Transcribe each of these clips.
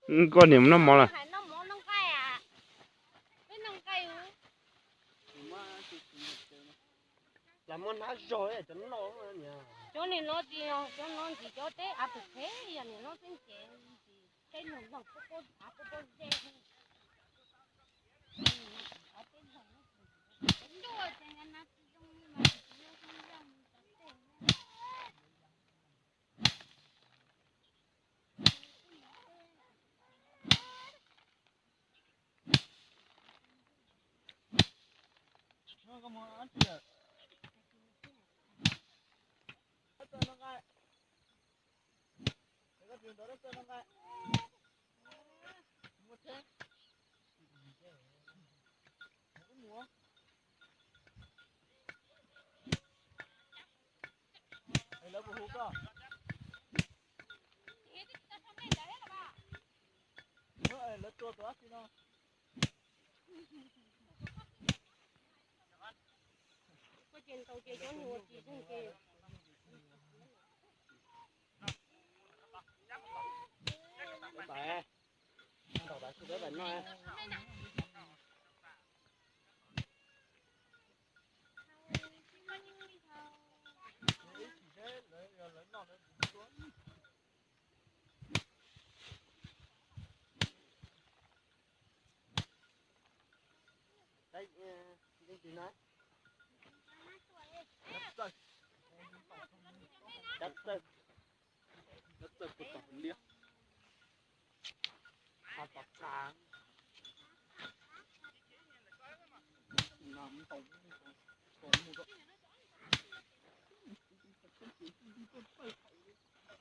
Koj niam mus noj mov lawm. Cov niag no tsis yog cov no ntxim cov teb av pem phem, yog niag no xwb ces ntxim teb lug log pob pob av pob pob zeb. Lawv puas hu koj? Lawv tua tus dab tsi no? Koj ces ntaus ces cov nus tsis zeeg ces. Ntaus tas tsis peb pais noj.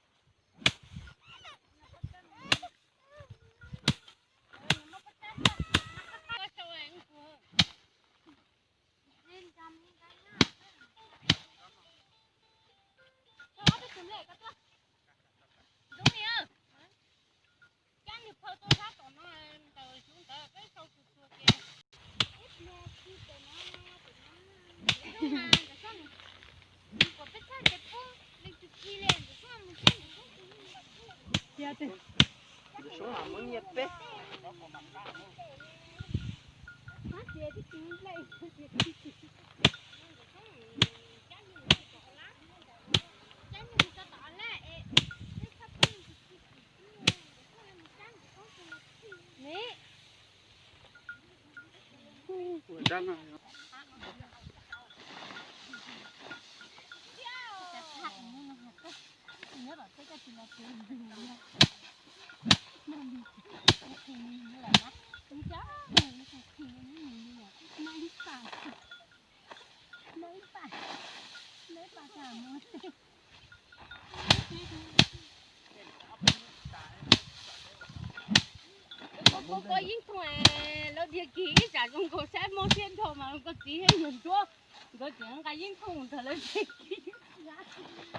Koj yeej thooj, lawv dhia kis ib tsam zoo nkaus saib mob siab dhau mas koj txiv thiab yawg Ntsuab nkawd tseem nqa yeeb thooj ntawm lawv dhia kis.